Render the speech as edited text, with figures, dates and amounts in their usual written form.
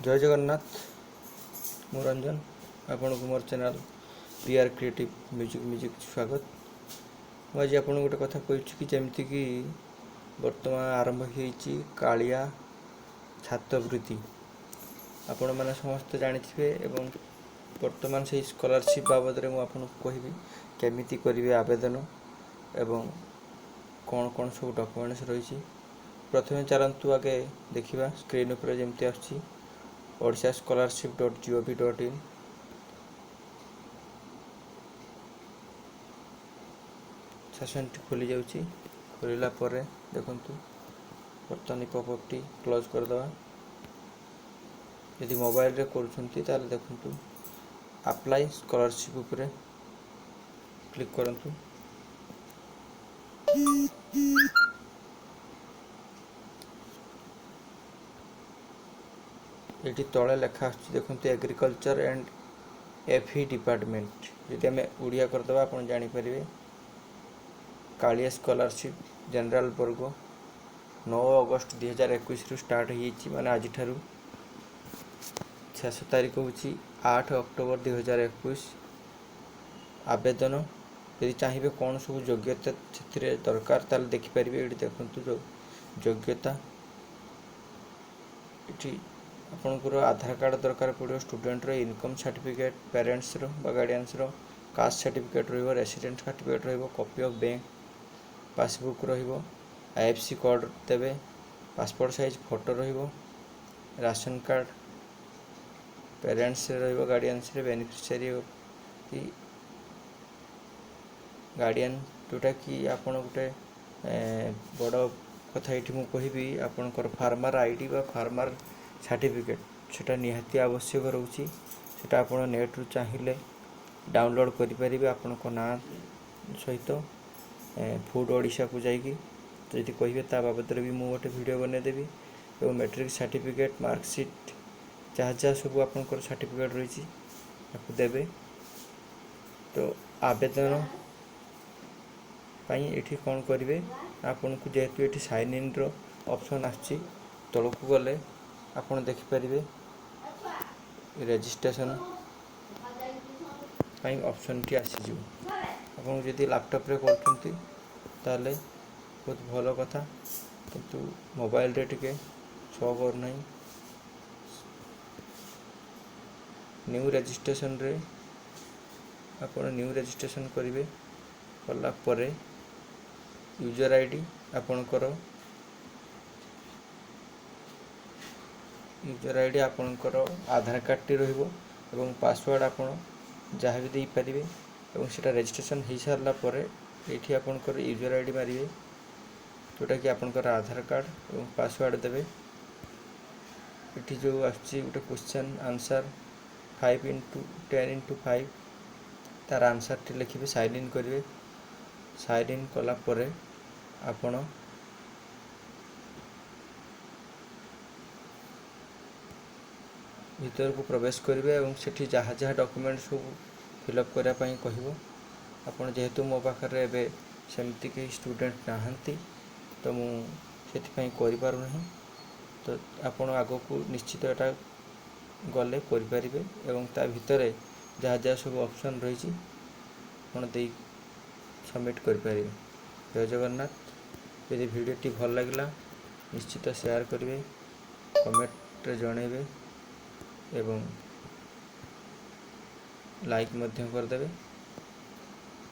ଜୟ ଜଗନ୍ନାଥ। ମୁଁ ରଞ୍ଜନ, ଆପଣଙ୍କୁ ମୋର ଚ୍ୟାନେଲ୍ ପିଆର୍ କ୍ରିଏଟିଭ୍ ମ୍ୟୁଜିକ୍ ସ୍ୱାଗତ। ମୁଁ ଆଜି ଆପଣଙ୍କୁ ଗୋଟେ କଥା କହୁଛି କି ଯେମିତିକି ବର୍ତ୍ତମାନ ଆରମ୍ଭ ହେଇଛି କାଳିଆ ଛାତ୍ରବୃତ୍ତି, ଆପଣମାନେ ସମସ୍ତେ ଜାଣିଥିବେ। ଏବଂ ବର୍ତ୍ତମାନ ସେଇ ସ୍କଲାରସିପ୍ ବାବଦରେ ମୁଁ ଆପଣଙ୍କୁ କହିବି କେମିତି କରିବେ ଆବେଦନ ଏବଂ କ'ଣ କ'ଣ ସବୁ ଡକୁମେଣ୍ଟସ୍ ରହିଛି। ପ୍ରଥମେ ଚାଲନ୍ତୁ ଆଗେ ଦେଖିବା ସ୍କ୍ରିନ୍ ଉପରେ ଯେମିତି ଆସୁଛି odishascholarship.gov.in। ସେସନ୍ଟି ଖୋଲି ଯାଉଛି। ଖୋଲିଲା ପରେ ଦେଖନ୍ତୁ, ବର୍ତ୍ତମାନ ପପଅପ୍ଟି କ୍ଲୋଜ୍ କରିଦେବା। ଯଦି ମୋବାଇଲରେ କରୁଛନ୍ତି, ତାହେଲେ ଦେଖନ୍ତୁ, ଆପ୍ଲାଏ ସ୍କଲାରସିପ୍ ଉପରେ କ୍ଲିକ୍ କରନ୍ତୁ। ଏଠି ତଳେ ଲେଖା ଆସୁଛି ଦେଖନ୍ତୁ, agriculture and F E department. ଯଦି ଆମେ ଓଡ଼ିଆ କରିଦେବା, ଆପଣ ଜାଣିପାରିବେ। କାଳିଆ ସ୍କଲାରସିପ୍ ଜେନେରାଲ ବର୍ଗ 9 ଅଗଷ୍ଟ 2021ରୁ ଷ୍ଟାର୍ଟ ହେଇଯାଇଛି, ମାନେ ଆଜିଠାରୁ। ଶେଷ ତାରିଖ ହେଉଛି 8 ଅକ୍ଟୋବର 2021। ଆବେଦନ ଯଦି ଚାହିଁବେ, କ'ଣ ସବୁ ଯୋଗ୍ୟତା ସେଥିରେ ଦରକାର, ତାହେଲେ ଦେଖିପାରିବେ। ଏଇଠି ଦେଖନ୍ତୁ, ଯେଉଁ ଯୋଗ୍ୟତା, ଏଠି ଆପଣଙ୍କର ଆଧାର କାର୍ଡ଼ ଦରକାର ପଡ଼ିବ ଷ୍ଟୁଡେଣ୍ଟର, ଇନକମ୍ ସାର୍ଟିଫିକେଟ୍ ପ୍ୟାରେଣ୍ଟସର ବା ଗାର୍ଡ଼ିଆନ୍ସର, କାଷ୍ଟ ସାର୍ଟିଫିକେଟ୍ ରହିବ, ରେସିଡେଣ୍ଟ ସାର୍ଟିଫିକେଟ୍ ରହିବ, କପି ଅଫ୍ ବ୍ୟାଙ୍କ ପାସବୁକ୍ ରହିବ, ଆଇଏଫ୍ଏସସି କୋଡ଼୍ ଦେବେ, ପାସପୋର୍ଟ ସାଇଜ୍ ଫଟୋ ରହିବ, ରାସନ କାର୍ଡ଼ ପ୍ୟାରେଣ୍ଟସରେ ରହିବ, ଗାର୍ଡ଼ିଆନ୍ସରେ, ବେନିଫିସିଆରୀ କି ଗାର୍ଡ଼ିଆନ୍। ଯେଉଁଟାକି ଆପଣ ଗୋଟେ ବଡ଼ କଥା ଏଇଠି ମୁଁ କହିବି, ଆପଣଙ୍କର ଫାର୍ମାର ଆଇଡ଼ି ବା ଫାର୍ମାର ସାର୍ଟିଫିକେଟ୍, ସେଟା ନିହାତି ଆବଶ୍ୟକ ରହୁଛି। ସେଟା ଆପଣ ନେଟ୍ରୁ ଚାହିଁଲେ ଡାଉନଲୋଡ଼୍ କରିପାରିବେ ଆପଣଙ୍କ ନାଁ ସହିତ ଫୁଡ଼୍ ଓଡ଼ିଶାକୁ ଯାଇକି। ଯଦି କହିବେ, ତା ବାବଦରେ ବି ମୁଁ ଗୋଟେ ଭିଡ଼ିଓ ବନେଇଦେବି। ଏବଂ ମେଟ୍ରିକ୍ ସାର୍ଟିଫିକେଟ୍, ମାର୍କସିଟ୍, ଯାହା ଯାହା ସବୁ ଆପଣଙ୍କର ସାର୍ଟିଫିକେଟ୍ ରହିଛି, ତାକୁ ଦେବେ। ତ ଆବେଦନ ପାଇଁ ଏଠି କ'ଣ କରିବେ, ଆପଣଙ୍କୁ ଯେହେତୁ ଏଠି ସାଇନ୍ ଇନ୍ର ଅପସନ୍ ଆସୁଛି, ତଳକୁ ଗଲେ ଆପଣ ଦେଖିପାରିବେ ରେଜିଷ୍ଟ୍ରେସନ୍ ପାଇଁ ଅପସନ୍ଟି ଆସିଯିବ। ଆପଣ ଯଦି ଲାପଟପ୍ରେ କରୁଛନ୍ତି, ତାହେଲେ ବହୁତ ଭଲ କଥା, କିନ୍ତୁ ମୋବାଇଲରେ ଟିକେ ଶୋ କରୁନାହିଁ। ନ୍ୟୁ ରେଜିଷ୍ଟ୍ରେସନରେ ଆପଣ ନ୍ୟୁ ରେଜିଷ୍ଟ୍ରେସନ୍ କରିବେ। କଲା ପରେ ୟୁଜର୍ ଆଇଡ଼ି, ଆପଣଙ୍କର ୟୁଜର୍ ଆଇଡ଼ି ଆପଣଙ୍କର ଆଧାର କାର୍ଡ଼ଟି ରହିବ ଏବଂ ପାସୱାର୍ଡ଼ ଆପଣ ଯାହା ବି ଦେଇପାରିବେ। ଏବଂ ସେଇଟା ରେଜିଷ୍ଟ୍ରେସନ୍ ହେଇସାରିଲା ପରେ ଏଇଠି ଆପଣଙ୍କର ୟୁଜର୍ ଆଇଡ଼ି ମାରିବେ, ଯେଉଁଟାକି ଆପଣଙ୍କର ଆଧାର କାର୍ଡ଼, ଏବଂ ପାସୱାର୍ଡ଼ ଦେବେ। ଏଠି ଯେଉଁ ଆସୁଛି ଗୋଟେ question answer, 5 into 10 into 5, ତାର ଆନ୍ସର୍ଟି ଲେଖିବେ, ସାଇନ୍ ଇନ୍ କରିବେ। ସାଇନ୍ ଇନ୍ କଲା ପରେ ଆପଣ ଭିତରକୁ ପ୍ରବେଶ କରିବେ ଏବଂ ସେଠି ଯାହା ଯାହା ଡକୁମେଣ୍ଟ ସବୁ ଫିଲ୍ଅପ୍ କରିବା ପାଇଁ କହିବ। ଆପଣ ଯେହେତୁ ମୋ ପାଖରେ ଏବେ ସେମିତି କେହି ଷ୍ଟୁଡେଣ୍ଟ ନାହାନ୍ତି, ତ ମୁଁ ସେଥିପାଇଁ କରିପାରୁନାହିଁ। ତ ଆପଣ ଆଗକୁ ନିଶ୍ଚିତ ଏଟା ଗଲେ କରିପାରିବେ ଏବଂ ତା ଭିତରେ ଯାହା ଯାହା ସବୁ ଅପସନ୍ ରହିଛି, ଆପଣ ଦେଇ ସବମିଟ୍ କରିପାରିବେ। ଜୟ ଜଗନ୍ନାଥ। ଯଦି ଭିଡ଼ିଓଟି ଭଲ ଲାଗିଲା, ନିଶ୍ଚିତ ସେୟାର କରିବେ, କମେଣ୍ଟରେ ଜଣାଇବେ ଏବଂ ଲାଇକ୍ ମଧ୍ୟ କରିଦେବେ।